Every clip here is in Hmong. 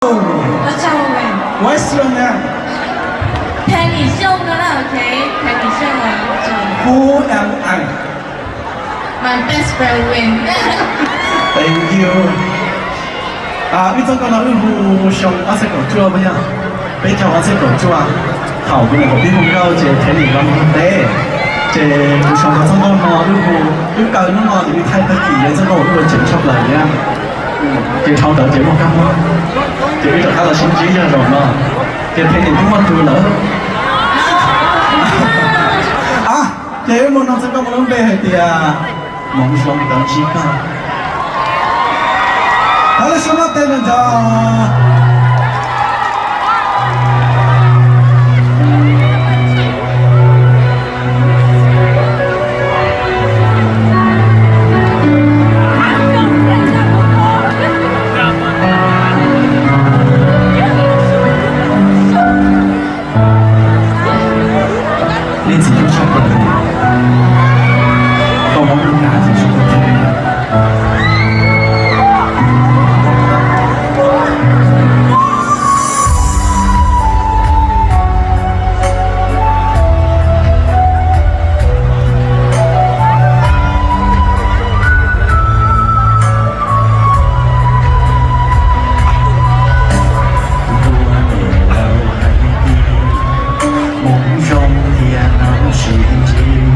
What's your name? Penny Xyooj no na, okay. Penny Xyooj. Who am I? My best friend Win. Thank you. Wb txoj nkauj no wb hu xyoo ob txhiab kaum cuaj puas yog? Peb caug ob txhiab kaum cuaj, thaum kuv nyuam qhuav pib hu nkauj ces Penny los mus ua teb, ces kuv xyoo tau txoj nkauj no wb hu, wb kaw hnub no ces wb thaij tag kis li txoj nkauj ua tseem tshaj plaws thiab. Ces dhau ntawd ces muaj kab mob, ces wb rov qab los sib ntsib yog zaum no, ces Penny twb muaj tus lawm. Ces wb mus noog txoj nkauj mus lub npe hais tias Hmoov Zoo Tau Ntsib Koj. Thov lub suab noj teg nrog nrog. Leej txiv hlub tshaj plaws, koj muab kuv kav txiv hlub. Hmoov zoo thiab hnov sib ntsib,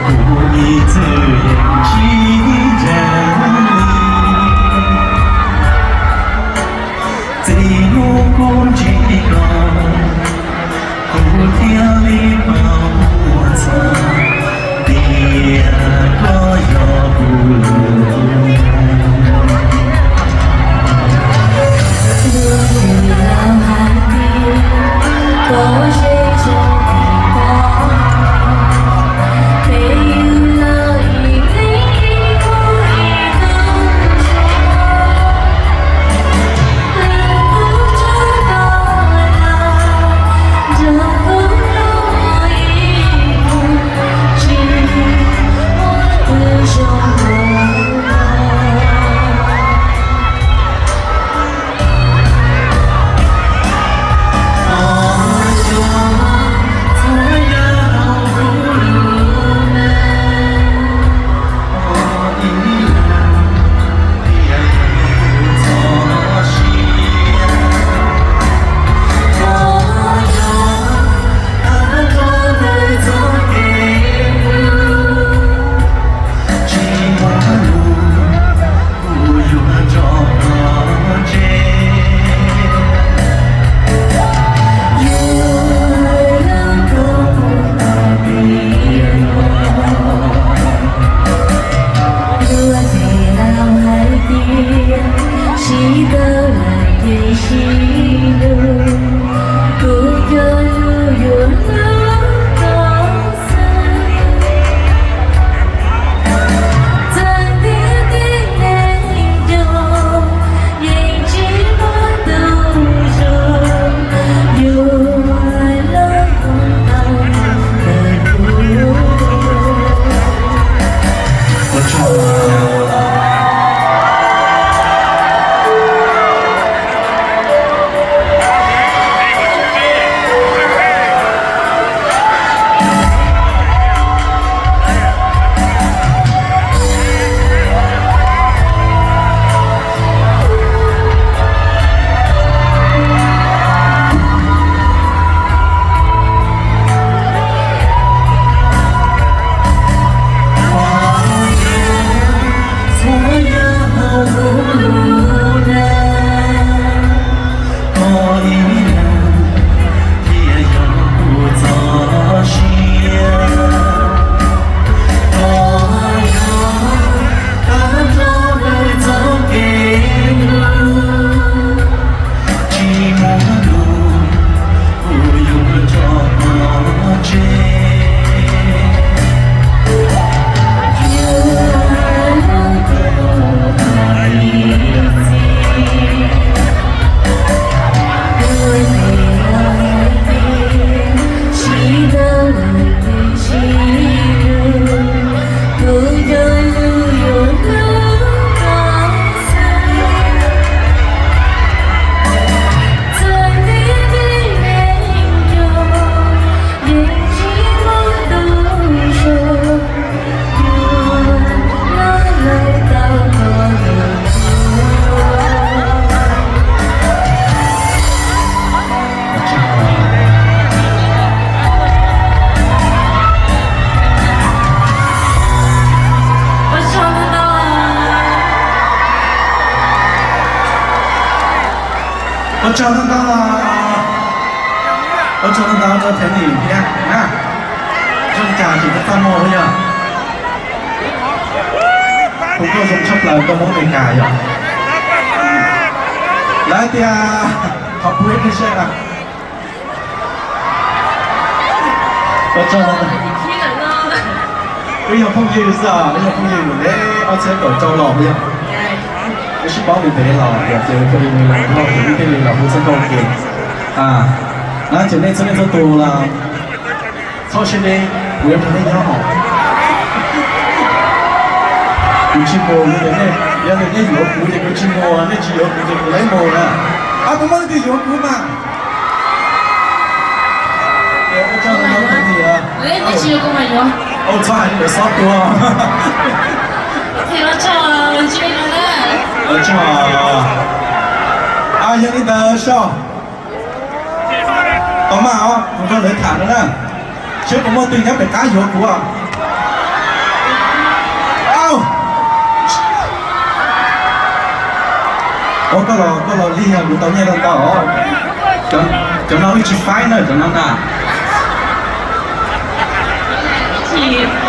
kuv ib txwm yeej tsis ntseeg li. Txij hnub kuv ntsib koj, kuv thiaj li paub txog tias koj yog kuv lub. Luag twb laus hais tias pob zeb tso tim pob, peb yug los ib leeg muaj ib tug zos. Lawv kuj tso koj los nrog kuv nyob ib hnub, tsis muaj tus zoo dua. Luag tej laus hais tias sib tau lawm ces sib hlub, kuv cov lus yuav hlub tau xwb. Txawm tias tib neeg nyob yeej tsis muaj tus zoo, yuav los mus tau ntawm kuv. Ua tsaug. Ua tsaug ntau ntau, ua tsaug ntau ntau rau Thev Nim thiab na. Zoo li cas tseem txaj muag yog? Kuv kuj zoo tshaj plaws koj Hmoob Amelikas yog. Lawv tias qhov pub ib pliag seb. Ua tsaug. Wb yog phooj ywg xwb, wb yog phooj ywg mus ntev ob txhiab kaum rau los yog. Wb sib paub mus ntev los yog ces phooj ywg mus los ces wb thiaj li los hu txog koj ua ke. Na ces nej txhua leej txhua tus los txhob siab deb, kuv yuav nrog nej nyob hauv. Kuv tsis mus, yog tias nej yuav kuv ces kuv tsis mus, nej tsis yuav kuv ces kuv lawv mus na. Ab, kuv muaj leej twg yuav kuv mas. Txhob hais li ntawd xob tua. Yog li ntawd soj. Tau maj os, mus nrog lawv tham no na. Seb puas muaj twg nyob pem qab yuav kuv. Au, ua koj los, koj los lig yog kuv tau nyiaj tau ntau os. Cov no wb tsis faib na, cov no na.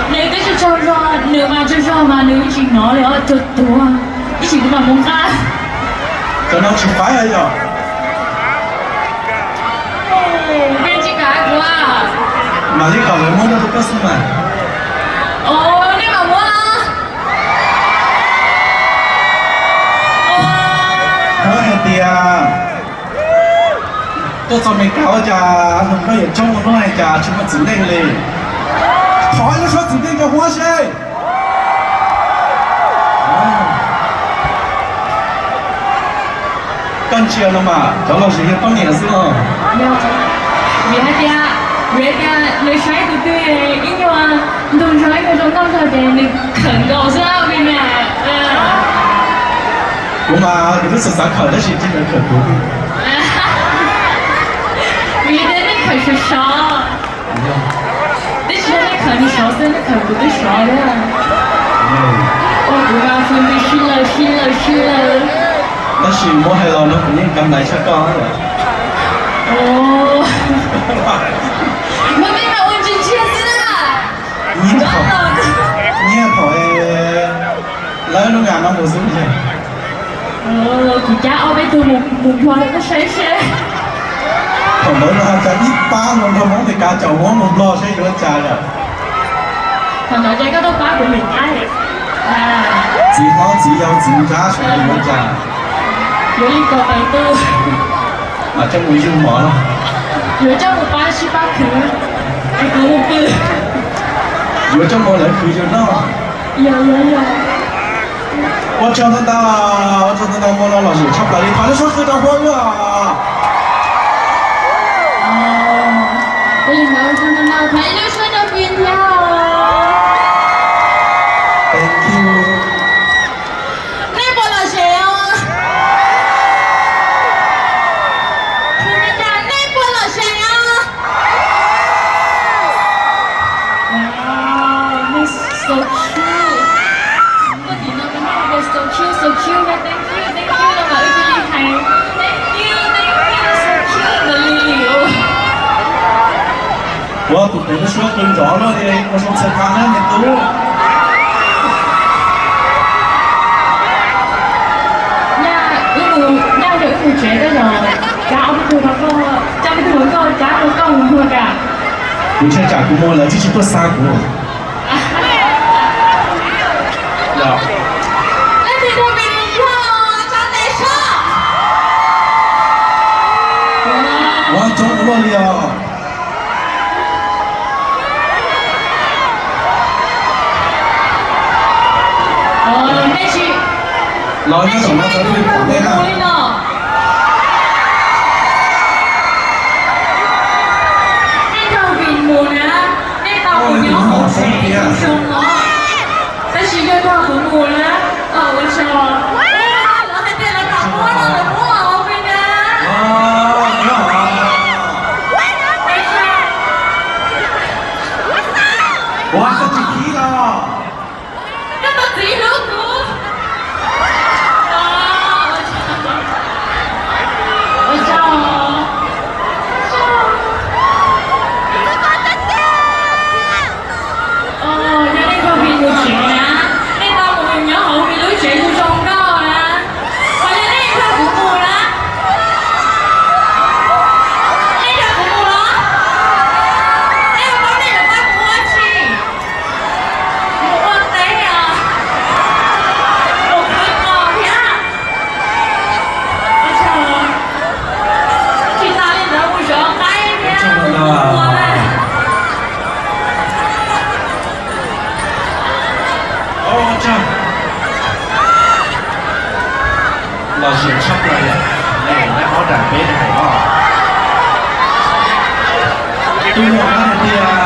Nws twb tsaug zog, nws mas tsaug zog mas nws tsis hnov li os, tuag tuag. Ib sim kuv mam mus nqa. Cov no tsis faib yog. Peb tsis kav kuv. Mam li kom lawv muab rau koj xwb mas. Os, nej mam muab los. Muab hais tias tuaj txog Meskas ua cas hluas nkauj yawm tshoob ua luaj hais cas tsis muaj txiv neej li. Thov ib lub suab txiv neej rau Huab seb. Koj ntsia no mas cov lom zem yog poj niam xwb os. Vim hais tias, vim hais tias nws saib tus twg ib nyuag ntug zog ib nyuag zoo nkauj zog ces nws khawm nkaus xwb na. Kuv mas kuv twb xav xav khawm tab sis tsis tau khawm kuv. Vim tias nej khawm sov sov. Tab sis nej khawm nws sov xwb, nej khawm kuv twb sov thiab. Ua kuv mas fwm fwm sib law sib law sib law. Tab sis muab hais los no kuv yeej kav ntais tshaj koj. Muab peb mas ua ntsia ntsia xwb na. Nyiaj thaum, nyiaj thaum lawv lub ngam no mus xwb. Kuv cab ob peb tug mus nplog rau koj saib seb. Thaum ntawd no cas ib pab no nrog Hmoob Mes Kas caum Hmoob mus nplog seb yuav ua cas lawm. Thaum ntawd ces koj tuaj pab kuv lwm qab. Txiv hlob txiv yau txiv nrab sawv daws yuav ua cas. Yuav li ko pais tuaj. Mas coj mus yug mov los. Yuav coj mus pab sib pab khwv. Es kuv mus pw. Yuav coj mus lawv khwv yus noj. Yog yog yog. Ua tsaug ntau ntau, ua tsaug ntau ntau, muaj lom zem tshaj plaws li, thov lub suab qw rau Huab wb os. Ua tsaug ntau ntau, thov ib lub suab rau Huab thiab os. Thank you. Nej puas lom zem os? Nej puas lom zem os? Wow, nej so cute. Koj tim no tus neeg so cute, so cute, thank you, thank you, no mas wb cia li hais thank you, thank you, so cute ntawd li li os. Ua tus pem lub suab qw nrov luaj li ua zoo txhia qha na me tub. Nyaj wb mus, nyaj yog wb mus tsev tej zaum cab ob peb tug rau koj, cab peb tug rau koj, cab rau koj mus nplog kam. Kuv ntshai tsam kuv mus lawv tsis tsis tuaj xa kuv. Leej twg nrog kuv mus nplog tso tes soj. Ua coob ua luaj li os. Nej tsis, los nej tsis nyob tom no txhob pheej pom nej na. Nej nrog kuv mus na, nej tau kuv nyob hauv tsev zoo no. Tab sis yog nrog kuv mus na, ua tsaug. Lawv hais tias lawv mam muab no lawv muab os peb na. Ua tsis khib los. Koj tau txiv hlub kuv. Los sim tshaj plaws, nej ob daim peb daim os. Twb yog hais tias